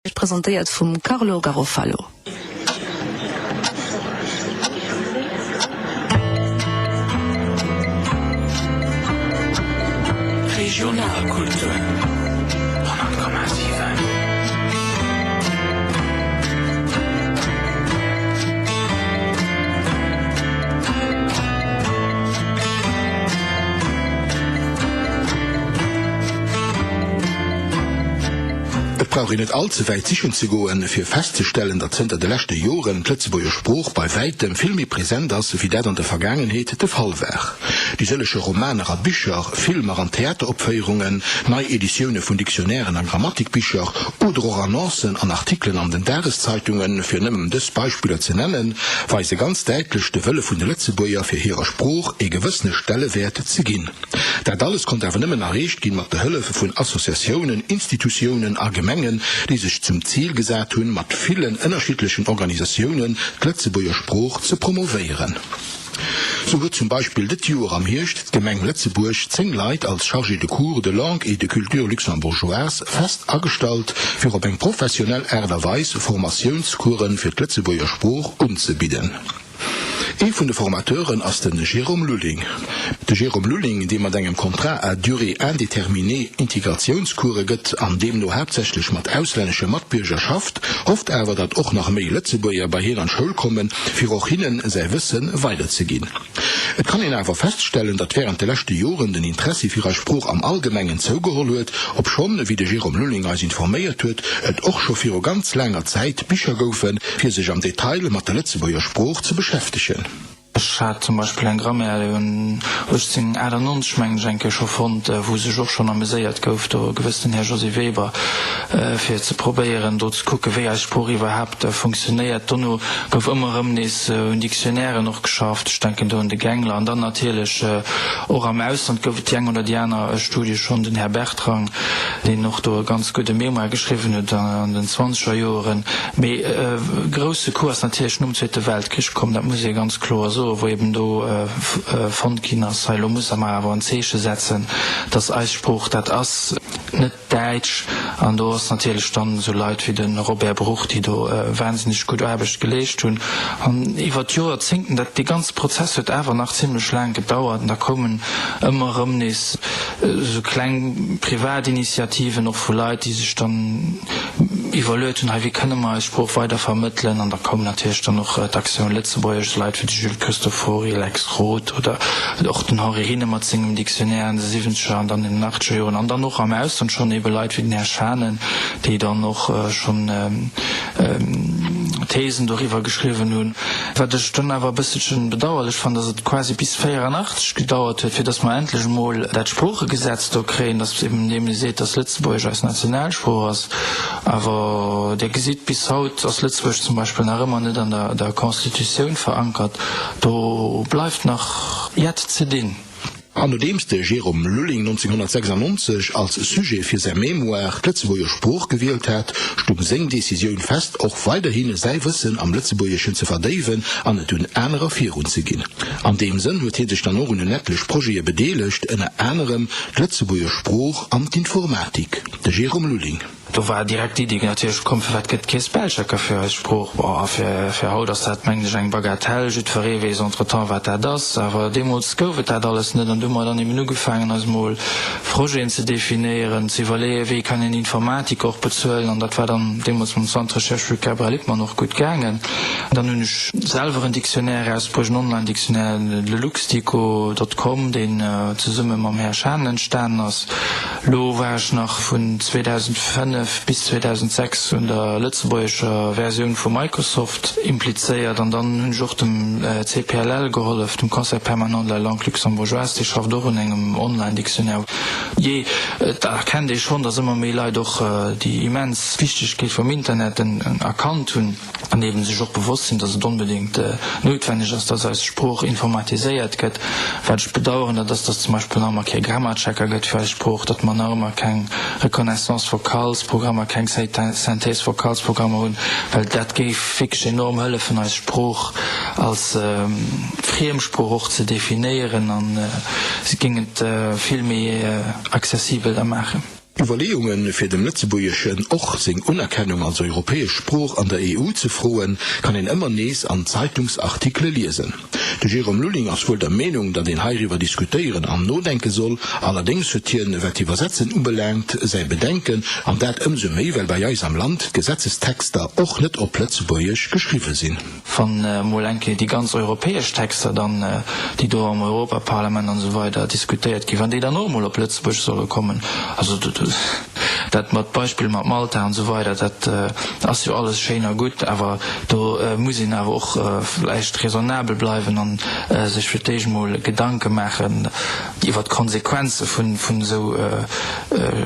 Presentéiert vum Carlo Garofalo. Regionalkultur 100,7. Et brauch een net all ze wäit sichen ze goen, fir festzestellen, datt zënter de leschte Joren d'Lëtzebuerger Sprooch bei wäitem vill méi present ass, wéi dat an der Vergaangenheet de Fall war. Déi sëlleche Romaner a Bicher, Filmer an Theateropféierungen, nei Editioune vun Dictionnairen a Grammatikbicher oder och Annoncen an Artikelen an den Dageszeitungen, fir nëmmen dës Beispiller ze nennen, weise ganz däitlech de Wëlle vun de Lëtzebuerger, fir hirer Sprooch ee gewëssene Stellewäert ze ginn. Dat alles konnt awer nëmmen erreecht ginn mat der Hëllef vun Associatiounen, Institutiounen a Gemengen, déi sech zum Zil gesat hunn, mat villen ënnerschiddlechen Organisatiounen d'Lëtzebuerger Sprooch ze promovéieren. Sou huet zum Beispill dët Joer am Hierscht d'Gemeng Lëtzebuerg 10 Leit als Chargés de cours de langue et de culture luxembourgeoise fest agestallt, fir op eng professionell Aart a Weis Formatiounscoursen fir d'Lëtzebuerger Sprooch unzebidden. Ee vun de Formateuren ass de Jérôme Lulling. De Jérôme Lulling, dee mat engem Contrat à durée indéterminée Integratiounscourse gëtt an deemno haaptsächlech mat auslännesche Matbierger schafft, hofft awer, datt och nach méi Lëtzebuerger bei hien an d'Schoul kommen, fir och hinnen säi Wësse weiderzeginn. Et kann een awer feststellen, datt wärend de leschte Joren den Interessi fir eis Sprooch am Allgemengen zougeholl huet, obschonn, wéi de Jérôme Lulling eis informéiert huet, et och scho viru ganz laanger Zäit Bicher goufen, fir sech am Detail mat der Lëtzebuerger Sprooch ze beschäftegen. Ech hat zum Beispill eng Grammaire 1898, mengen ech, eng Kéier scho fonnt, wou sech och schonn ameséiert gouf, do e gewëssenen Här Josy Weber, fir ze probéieren, do ze kucken, wéi eis Sprooch iwwerhaapt funktionéiert. Dono gouf ëmmer erëm nees un Dictionnairen och geschafft, ech denken do un de Gengler, an dann natierlech och am Ausland gouf et déi eng oder déi aner Studie schonn, den Här Bertrang, deen och do e ganz gudde Mémoire geschriwwen huet an den zwanzeger Joeren. Mee e grousse Coup ass natierlech nom Zweete Weltkrich komm, dat muss ee ganz kloer soen, wou eben do fonnt ginn ass, hei elo musse mer awer en Zeeche setzen, datt eis Sprooch dat ass, net d'Däitsch. An do ass natierlech dann esou Leit wéi de Robert Bruch, déi do wahnsinneg gutt Aarbecht geleescht hunn. An iwwer d'Joerzéngten, dat, dee ganze Prozess huet awer nach zimlech laang gedauert, an da koumen ëmmer erëm nees esou kleng Privatinitiativen och vu Leit, déi sech dann iwwerluet hunn, hei wéi kënne mer eis Sprooch weider vermëttelen. An da koum natierlech dann och d'Aktioun Lëtzebuergesch, esou Leit wéi de Jules Christofori, Lex Roth oder och den Henri Rinne mat sengem Dictionnaire an de siwwenzeger an dann an den achteger Joren an dann och am Ausland schonn ebe Leit wéi den Här Schanen, déi dann och schonn Thesen doriwwer geschriwwen hunn. Wat ech dann awer e bësselchen bedauerlech fannen, dass et quasi bis 84 gedauert huet, fir dass mer endlech emol dat Sproochegesetz do kréien, dass eben deem ee seet, dass Lëtzebuergesch eis Nationalsprooch ass. Awer Dir gesitt, bis haut ass Lëtzebuergesch zum Beispill nach ëmmer net an der Constitutioun verankert. Do bleift nach jett ze dinn. An nodeems de Jérôme Lulling 1996 als Sujet fir säi Mémoire d'Lëtzebuerger Sprooch gewielt hat, stung seng Decisioun fest, och weiderhi säi Wëssen am Lëtzebuergeschen ze verdéiwen an et un anerer virunzeginn. An deem Sënn huet hie sech dann och un en ettlech Projete bedeelegt, ënner anerem d'Lëtzebuerger Sprooch an d'Informatik. De Jérôme Lulling. Do war direkt d'Iddi natierlech komm, firwat gëtt kee Spellchecker fir eis Sprooch? Bon, a fir, fir haut ass dat, mengen ech, eng Bagatelle, jiddweree weess entretemps, wat dat ass, awer deemools gouf et dat alles net. An du hu mer dann eben ugefaangen, eis emol Projeten ze definéieren, ze iwwerleeën, wéi kann een Informatik och bezuelen, an dat war dann deemools mam Centre Recherche Jules Cabral Lippmann och gutt gaangen. Dann hunn ech selwer en Dictionnaire erausbruecht, en Online-Dictionnaire, le Luxdico dot com, deen zesumme mam Här Schanen entstanen ass. Lo war ech nach vun 2005 bis 2006 un der lëtzebuergescher Versioun vu Microsoft implizéiert an dann hunn ech och dem CPLL gehollef, dem Conseil permanent de la langue luxembourgeoise, dee schafft och un engem Online-Dictionnaire. Jee, et erkennt ee schonn, datt ëmmer méi Leit och déi immens Wichtegkeet vum Internet erkannt hunn. An eben sech och bewosst sinn, dass et onbedéngt noutwenneg ass, dass eis Sprooch informatiséiert gëtt. Wat ech bedauern, dat ass, dass zum Beispill nach ëmmer kee Grammarchecker gëtt fir eis Sprooch, datt mer nach ëmmer keng Reconnaissance-vocales-Programmer, keng Synthèse-vocales-Programmer hunn, well dat géif wierklech enorm hëllefen, eis Sprooch als Friemsprooch och ze definéieren a se géing et vill méi accessibel da maachen. Iwwerleeungen, fir dem Lëtzebuergeschen och seng Unerkennung als europäesch Sprooch an der EU ze froen, kann een ëmmer nees an Zeitungsartikele liesen. De Jérôme Lulling ass wuel der Meenung, datt een heiriwwer diskutéieren an nodenke soll. Allerdéngs huet hien, wat d'Iwwersetzen ubelaangt, säi Bedenken, an dat ëmsou méi, well bei eis am Land d'Gesetzestexter och net op Lëtzebuergesch geschriwwe sinn. Wann emol eng Kéier déi ganz europäesch Texter dann, déi do am Europaparlament an esou weider diskutéiert ginn, wann déi dann och emol op Lëtzebuerg solle kommen, also dat mat Beispill mat Malta an esou weider, dat ass jo alles schéin a gutt, awer do muss een awer och vläicht raisonnabel bleiwen a sech fir d'éischt emol Gedanke maachen iwwert d'Konsequenze vun esou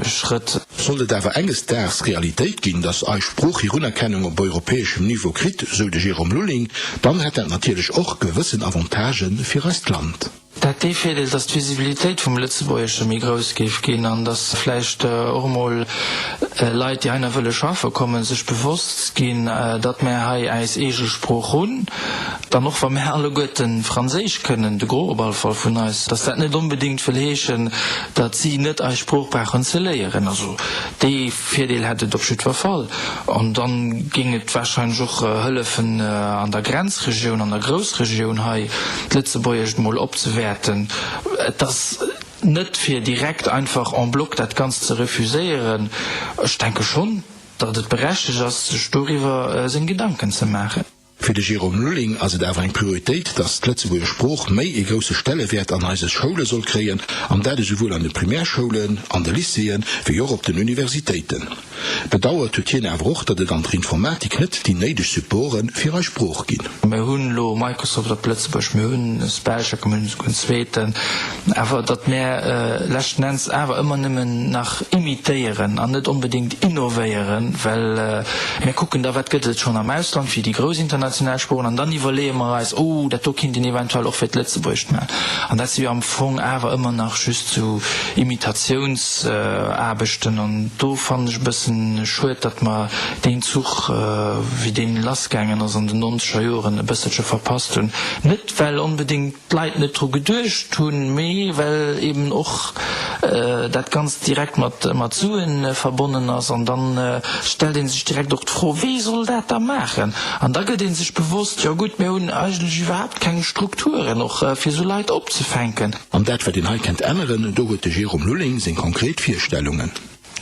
Schrëtt. Sollt et awer enges Daags Realitéit ginn, datt eis Sprooch hir Unerkennung op europäeschem Niveau kritt, sou de Jérôme Lulling, dann hätt dat natierlech och gewëssen Avantagë fir eist Land. Dat hätt dee Virdeel, datt d'Visibilitéit vum Lëtzebuergesche méi grouss géif ginn an datt vläicht och emol Leit, déi heihinner wëlle schaffe kommen, sech bewosst ginn, datt mär hei äis eege Sprooch hunn. Dann och wa mär alleguerte Franséisch kënnen, de Gros op alle Fall vun eis, datt dat net onbedéngt wëll heeschen, datt si net eis Sprooch brauchen ze léieren. Also dee Virdeel hätt et op jiddwer Fall. An dann géing et warscheinlech och hëllefen an der Grenzregioun, an der Groussregioun hei d'Lëtzebuergescht mol opzewäerten. Et ass net fir direkt einfach en bloc dat Ganzt ze refuséieren. Ech denke schonn, datt et berechtegt ass, sech doriwwer seng Gedanken ze maachen. Fir de Jérôme Lulling ass et awer eng Prioritéit, datt d'Lëtzebuerger Sprooch méi ee grousse Stellewäert an eise Schoule soll kréien, an dat esouwuel an de Primärschoulen, an de Lycéeën, wéi och op den Universitéiten. Bedauert huet hien awer och, datt et an der Informatik net déi néideg Supporte fir eis Sprooch ginn. Mir hunn elo Microsoft op Lëtzebuerg, mir hunn Spellcheck, mir hunn esouguer en zweeten, awer datt mär leschten Enns awer ëmmer nëmmen nach imitéieren an net onbedéngt innovéieren, well mär kucken da, wat gëtt et schonn am Ausland fir déi grouss international Sproochen an dann iwwerleeë mer eis, oh dat do kinnt een eventuell och fir d'Lëtzebuergescht maachen. An dat si jo am Fong awer ëmmer nach just sou Imitatiounsaarbechten an do fannen ech e bëssen schued, datt mer deen Zuch, wéi deen lassgaangen ass an den nonzeger Joren, e bësselche verpasst hunn. Net well onbedéngt d'Leit net dru geduecht hunn, mee well eben och dat Ganzt direkt mat Suen verbonnen ass. An da stellt ee sech direkt och d'Fro, Wee soll dat da maachen? An da gëtt ee sech bewosst, Jo gutt, mir hunn eigentlech iwwerhaapt keng Strukturen och fir esou Leit opzefänken. An dat, wat een hei kennt änneren, do huet de Jérôme Lulling seng konkret Virstellungen.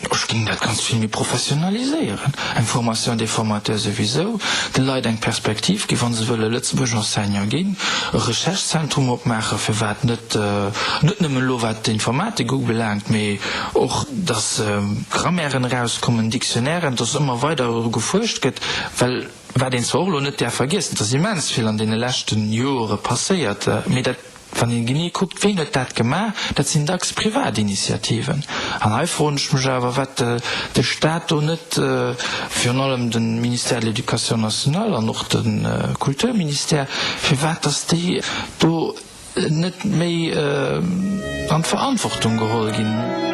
Ech géing dat Ganzt vill méi professionaliséieren, eng Formation des formateurs souwisou, de Leit eng Perspektiv ginn, wa se wëlle Lëtzebuerg Enseignant ginn, e Recherchezentrum opmaachen, firwat net, net nëmmen elo wat d'Informatik ubelaangt, mee och datt Grammairen erauskommen, Dictionnairen, datt ëmmer weider gefuerscht gëtt, well wat een zwar och elo net däerf vergiessen, et ass immens vill an deene leschten Jore passéiert, mee dat. Wann een genee kuckt, ween huet dat gemaach, dat sinn dacks privat Initiativen. An hei froen ech mech awer, wat de Staat do net, virun allem de Ministère de l'Éducation nationale an och de Kulturministère, firwat datt déi do net méi an d'Verantwortung geholl ginn.